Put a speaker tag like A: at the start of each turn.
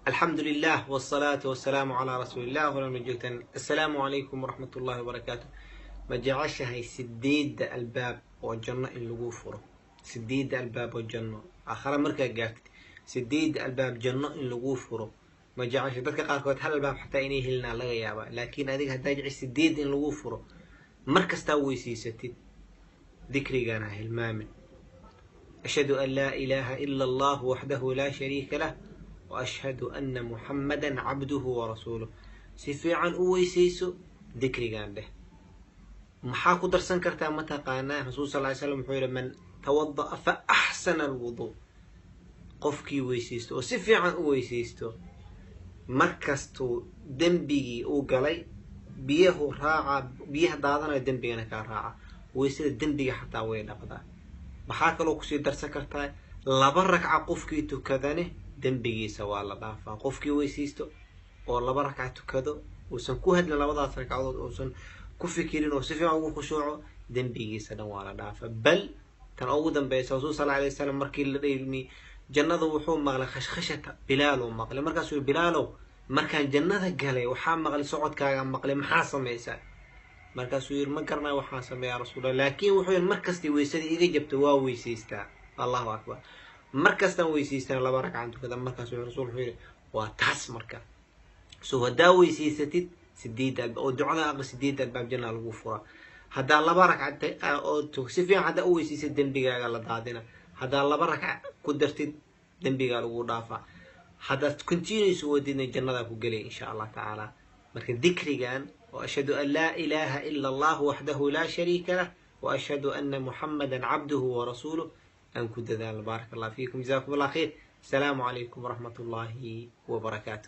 A: Alxamdu lilah wsalaatu wasalaamu calaa rasuulillah. Walama joogtaan. Assalaamu calaykum waraxmat ullahi wabarakaatu. Ma jeceshahay sideedda albaab oo janno in lagu furo? Sideedda albaab oo janno, aakhara markaa gaartid, sideedda albaab janno in lagu furo ma jeceshahay? Dadka qaarkood hal albaab xataa inay helinaa laga yaabaa, laakiin adiga haddaa jeceshay sideed in lagu furo, mar kastaa weysiisatid dikrigan ha hilmaamin: "Ashhadu an laa ilaaha ila Allah waxdahu laa shariika lah wa ashhadu anna Muxammadan cabduhu warasuuluh." Si fiican u weysayso, dikrigan dheh. Maxaa ku darsan kartaa, ma taqaanaa? Rasuul sal ly slam wuxuu yihi: "Man tawada'a fa axsana alwuduu", qofkii weysaysto oo si fiican u weysaysto, markastuu dembigii uu galay biyahu raaca, biyaha daadanayo dembigana kaa raaca. Weysada dembiga xataa way dhaqdaa. Maxaa kaloo kusii darsan kartaa? Laba ragca qofkii tukadane dembigiisa waa la dhaafaa. Qofkii weysaysto oo laba ragca tukado, uusan ku hadlin labadaas ragcadood, uusan ku fikirin oo si fiican ugu khushuuco, dembigiisa dhan waa la dhaafaa. Bal tan ugu dambeysa, rasuul sal alay wasalam markii la dhayni jannada, wuxuu maqlay khashkhashata Bilaal uu maqlay. Markaasuu yiri: "Bilaalow, markaan jannada galay waxaa maqlay socodkaaga maqlay, maxaa samaysaa?" Markaasuu yiri: "Ma garanaya waxaan sameeyaa, rasuulallah." Laakiin wuxuu yiri: "Markastay weysadii iga jabto waa weysaystaa." Allahu akbar! Markastaan weysaystana laba ragcaan tukada. Markaasuu rasul wuxuu yiri: "Waa taas." Marka so haddaa weysaysatid sideed albaab oo ducada aqri, sideed albaab janna lagu furaa. Haddaa laba ragca oo si fiican haddaa u weysaysad, dembigaaga la daadina. Haddaa laba ragca ku dartid, dembigaa lagu dhaafaa. Haddaad continuous wadidna, jannadaa ku gelaya, insha Allah tacaala. Marka dikrigan oo "ashhadu an laa ilaaha ila Allah waxdahu laa shariika lah wa ashhadu anna Muxammadan cabduhu warasuuluh aan ku dadaalno. Baaraka Allah fiikum, jazakum Allah khayr. Asalaamu calaykum waraxmat ullahi wabarakaatu.